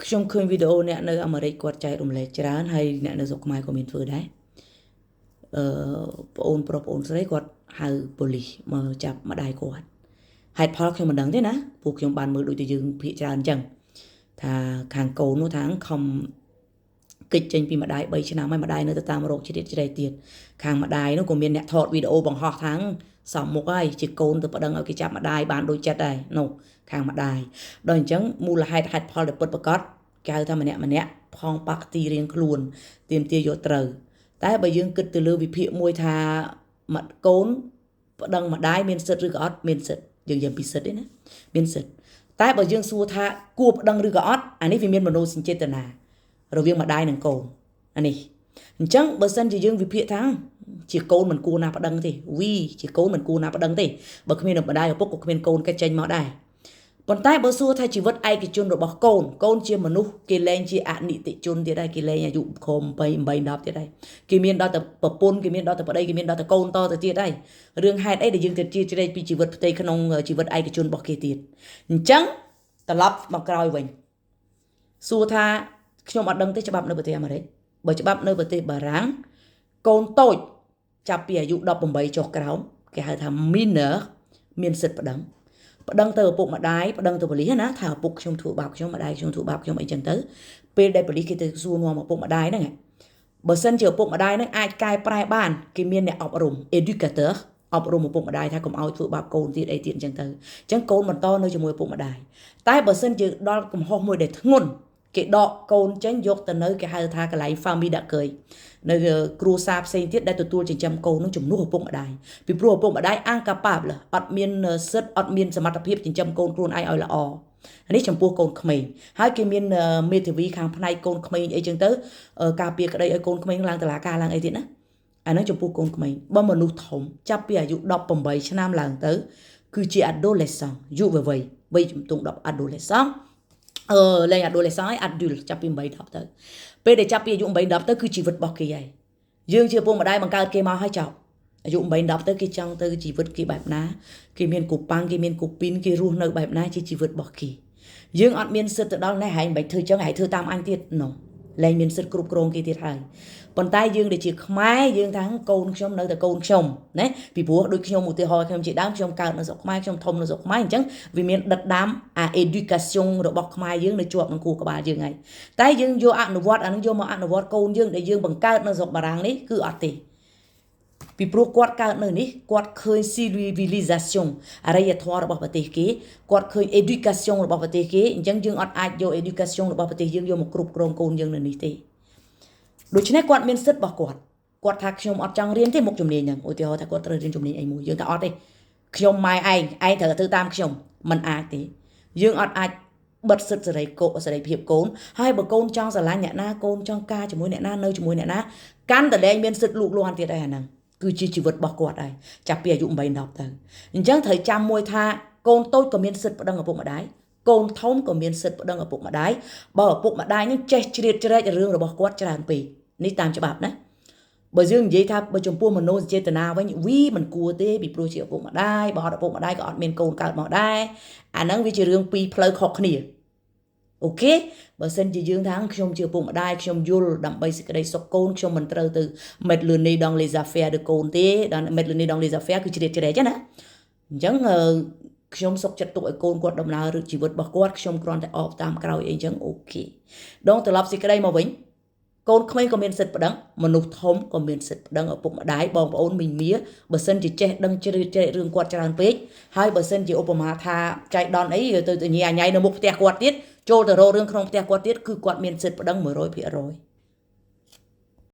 ខ្ញុំឃើញវីដេអូអ្នកនៅអាមេរិកគាត់ចែករំលែកច្រើនហើយអ្នកនៅស្រុកខ្មែរក៏មានធ្វើដែរអឺប្អូនប្រុសប្អូនស្រីគាត់ហៅប៉ូលីសមកចាប់ម្ដាយគាត់ហេតុផលខ្ញុំមិនដឹងទេណាពួកខ្ញុំបានមើលដូចតែយើងភាកច្រើនអញ្ចឹងថាខាងកូននោះថាខំគេចចេញពីម្ដាយ3ឆ្នាំហើយម្ដាយនៅទៅតាមរោគជ្រៀតជ្រែកទៀតខាងម្ដាយនោះក៏មានអ្នកថតវីដេអូបង្ហោះថាងសំមុខហើយជាកូនទៅប្តឹងឲ្យគេចាប់ម្ដាយបានដូចចិត្តដែរនោះខាងម្ដាយដល់អញ្ចឹងមូលហេតុហេតុផលដែលពិតប្រាកដគេហៅថាម្នាក់ម្នាក់ផងបាក់ទីរៀងខ្លួនទៀមទាយកត្រូវតែបើយើងគិតទៅលើវិភាគមួយថាកូនប្តឹងម្ដាយមានសិទ្ធិឬក៏អត់មានសិទ្ធិយើងនិយាយពីសិទ្ធិទេណាមានសិទ្ធិតែបើយើងសួរថាគួរប្តឹងឬក៏អត់អានេះវាមានមនោសញ្ចេតនារវាងម្ដាយនិងកូនអានេះអញ្ចឹងបើសិនជាយើងវិភាគថាជាកូនមិនគួរណាប្តឹងទេវីជាកូនមិនគួរណាប្តឹងទេបើគ្មានម្ដាយឪពុកក៏គ្មានកូនគេចេញមកដែរប៉ុន្តែបើសួរថាជីវិតឯកជនរបស់កូនកូនជាមនុស្សគេលែងជាអនិតិជនទៀតដែរគេលែងអាយុក្រោម8 8 10ទៀតដែរគេមានដល់តែប្រពន្ធគេមានដល់តែប្តីគេមានដល់តែកូនតទៅទៀតដែររឿងហេតុអីដែលយើងទៅជ្រែកពីជីវិតផ្ទៃក្នុងជីវិតឯកជនរបស់គេទៀតអញ្ចឹងត្រឡប់មកក្រោយវិញសួរថាខ្ញុំអត់ដឹងទេច្បាប់នៅប្រទេសអាមេរិកបើច្បាប់នៅប្រទេសបារាំងកូនតូចចាប់ពីអាយុ18ចុះក្រោមគេហៅថា minor មានសិទ្ធិប្តឹងប្តឹងទៅឪពុកម្ដាយប្តឹងទៅប៉ូលីសណាថាឪពុកខ្ញុំធ្វើបាបខ្ញុំម្ដាយខ្ញុំធ្វើបាបខ្ញុំអីចឹងទៅពេលដែលប៉ូលីសគេទៅសួរនាំឪពុកម្ដាយហ្នឹងបើសិនជាឪពុកម្ដាយហ្នឹងអាចកែប្រែបានគេមានអ្នកអប់រំ educator អប់រំឪពុកម្ដាយថាកុំឲ្យធ្វើបាបកូនទៀតអីទៀតអញ្ចឹងទៅអញ្ចឹងកូនបន្តនៅជាមួយឪពុកម្ដាយតែបើសិនជាដល់កំហុសមួយដែលធ្ងន់គេដកកូនចេញយកទៅនៅគេហៅថាកន្លែង family d'accueil នៅគ្រួសារផ្សេងទៀតដែលទទួលចិញ្ចឹមកូននឹងជំនួសឪពុកម្ដាយពីព្រោះឪពុកម្ដាយ incapable អត់មានសិទ្ធអត់មានសមត្ថភាពចិញ្ចឹមកូនខ្លួនឯងឲ្យល្អនេះចំពោះកូនក្មេងហើយគេមានមេធាវីខាងផ្នែកកូនក្មេងអីចឹងទៅការពារក្តីឲ្យកូនក្មេងឡើងតុលាការឡើងអីទៀតណាអាហ្នឹងចំពោះកូនក្មេងបើមនុស្សធំចាប់ពីអាយុ18ឆ្នាំឡើងទៅគឺជា adolescent យុវវ័យវ័យជំទង់10 adolescent អឺលែង adolescent ហើយ adult ចាប់ពី8 10ទៅពេលដែលចាប់ពីអាយុ8 10ទៅគឺជីវិតរបស់គេហើយយើងជាឪពុកម្ដាយបង្កើតគេមកឲ្យចប់អាយុ8 10ទៅគេចង់ទៅជីវិតគេបែបណាគេមាន copain គេមាន copine គេរស់នៅបែបណាជាជីវិតរបស់គេយើងអត់មានសិទ្ធិទៅដល់ណែហែងមិនបាច់ធ្វើចឹងហែងធ្វើតាមអញទៀតណូលែងមានសិទ្ធិគ្រប់គ្រងគេទៀតហើយប៉ុន្តែយើងដែលជាខ្មែរយើងថាកូនខ្ញុំនៅតែកូនខ្ញុំណាពីព្រោះដូចខ្ញុំឧទាហរណ៍ខ្ញុំជាដើមខ្ញុំកើតនៅស្រុកខ្មែរខ្ញុំធំនៅស្រុកខ្មែរអញ្ចឹងវាមានដិតដាមអា education របស់ខ្មែរយើងនៅជាប់នឹងខួរក្បាលយើងហើយតែយើងយកអនុវត្តអានឹងយកមកអនុវត្តកូនយើងដែលយើងបង្កើតនៅស្រុកបារាំងនេះគឺអត់ទេពីព្រោះគាត់កើតនៅនេះគាត់ឃើញ civilisation អរិយធម៌របស់ប្រទេសគេគាត់ឃើញ education របស់ប្រទេសគេអញ្ចឹងយើងអត់អាចយក education របស់ប្រទេសយើងយកមកគ្រប់គ្រងកូនយើងនៅនេះទេដូច្នេះគាត់មានសិទ្ធិរបស់គាត់គាត់ថាខ្ញុំអត់ចង់រៀនទេមុខជំនាញហ្នឹងឧទាហរណ៍ថាគាត់ត្រូវរៀនជំនាញអីមួយយើងថាអត់ទេខ្ញុំម៉ែឯងឯងត្រូវធ្វើតាមខ្ញុំមិនអាចទេយើងអត់អាចបិទសិទ្ធិសេរីកោសេរីភាពកូនហើយបើកូនចង់ស្រឡាញ់អ្នកណាកូនចង់ការជាមួយអ្នកណានៅជាមួយអ្នកណាកាន់តែលែងមានសិទ្ធិលូកលាន់ទៀតហើយអាហ្នឹងគឺជាជីវិតរបស់គាត់ហើយចាប់ពីអាយុ8 10ទៅអញ្ចឹងត្រូវចាំមួយថាកូនតូចក៏មានសិទ្ធិប្តឹងឪពុកម្ដាយកូនធំក៏មានសិទ្ធិប្តឹងឪពុកម្ដាយបើឪពុកម្ដាយនឹងចេះជ្រៀតជ្រែករឿងរបស់គាត់ច្រើនពេកនេះតាមច្បាប់ណាបើយើងនិយាយថាបើចំពោះមនោចេតនាវិញវីមិនគួរទេពីព្រោះជាឪពុកម្ដាយបើអត់ឪពុកម្ដាយក៏អត់មានកូនកើតមកដែរអាហ្នឹងវាជារឿងពីរផ្លូវខុសគ្នាOK បើសិនជាយើងថាខ្ញុំជាឪពុកម្ដាយខ្ញុំយល់ដើម្បីសេចក្តីសុខកូនខ្ញុំមិនត្រូវទៅ mettre le nez dans les affaires de កូនទេដល់ mettre le nez dans les affaires គឺជ្រៀតជ្រែកណាអញ្ចឹងខ្ញុំសុខចិត្តទុកឲ្យកូនគាត់ដំណើរជីវិតរបស់គាត់ខ្ញុំគ្រាន់តែអបតាមក្រោយអីចឹង OK ដងត្រឡប់សេចក្តីមកវិញកូនក្មេងក៏មានសិទ្ធិប្តឹងមនុស្សធំក៏មានសិទ្ធិប្តឹងឪពុកម្ដាយបងប្អូនមីមាបើសិនជាចេះដឹងជ្រៀតជ្រែករឿងគាត់ច្រើនពេកហើយបើសិនជាឧបមាថាចៃដន្យអីទៅញ៉ៃញ៉ៃនៅមុខផ្ទះគាត់ទៀតចូលទៅរករឿងក្នុងផ្ទះគាត់ទៀតគឺគាត់មានសិទ្ធិប្តឹង100%